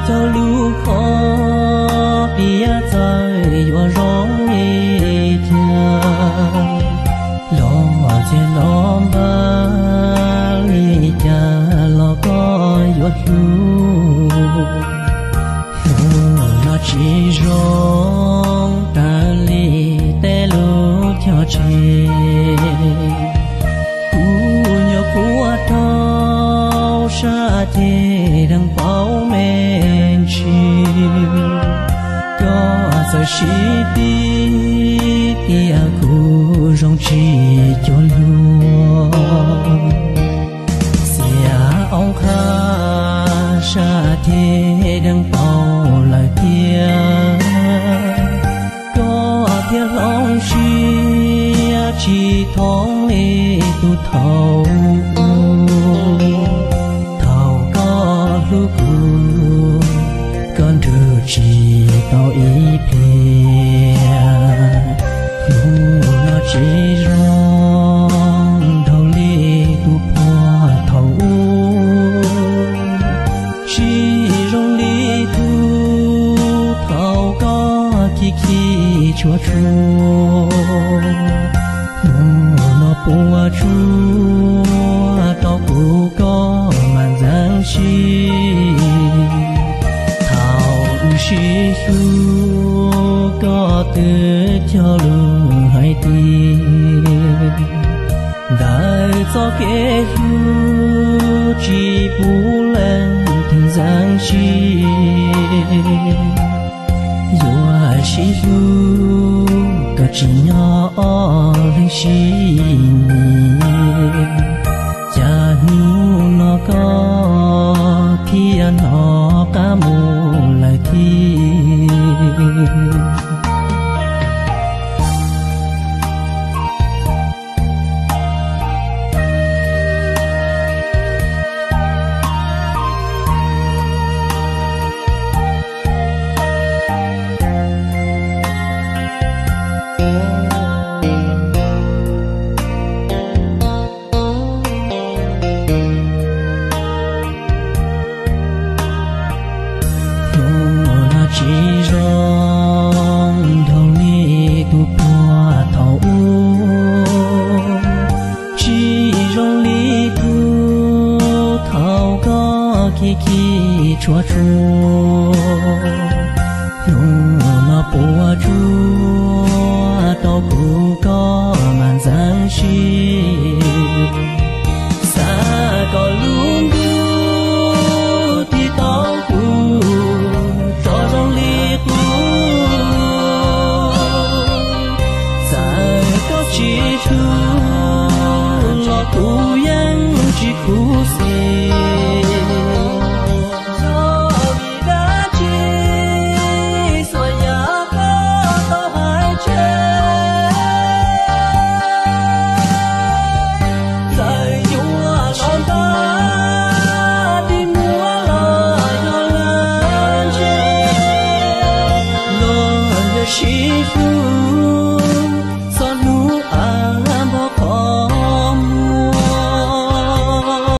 Koj lub qhov tiaj txawm yuav zoo li cas, los txias los npag li cas los koj yuav hlub. Hnub no tsis zoo raws li tej lub choj tseg, kuv nyuam qhuav rau sab ceg deev paub me ntsis. Koj txawm sib tib tias kuv zoo tsis cuag luag. Xiam oob qhab sab ceg deev paub lawm tiag, koj thiaj hloov siab tsis thoob li tus thaum ub. Thaum koj hlub kuv, koj nrug tsis tau ib pliag. Hnub no tsis zoo nraug li tus puag thaum ub, tsis zoo li tus thaum koj khib khib tshua tshua. Hnub no puas tsuaj rau kuv koj mas ntxeev siab. Thaum wb sib hlub koj twb cog lus hais tias, ntawm txoj kev hlub tsis pub leej twg ntxeev siab. Yuav sib hlub koj tsim nyog ob leeg sib nyiam, cas hnub no koj thiaj hnov qab mus lawm thiab. Hnub no tsis zoo nraug li tus puag thaum ub, tsis zoo li tus thaum koj khib khib tshua tshua. Hnub no puas tsuaj rau kuv koj mas ntxeev siab. Xav kom lub ntuj tiv tauj kuv tso zoo li qub. Txawm koj tsis hlub los kuv yeej tsis khuv xim. Yog vim dab tsi xuas yam koj tau hais tseg? Txawm yuav los npaj dig muab los yog lawv ntse, los yog sib hlub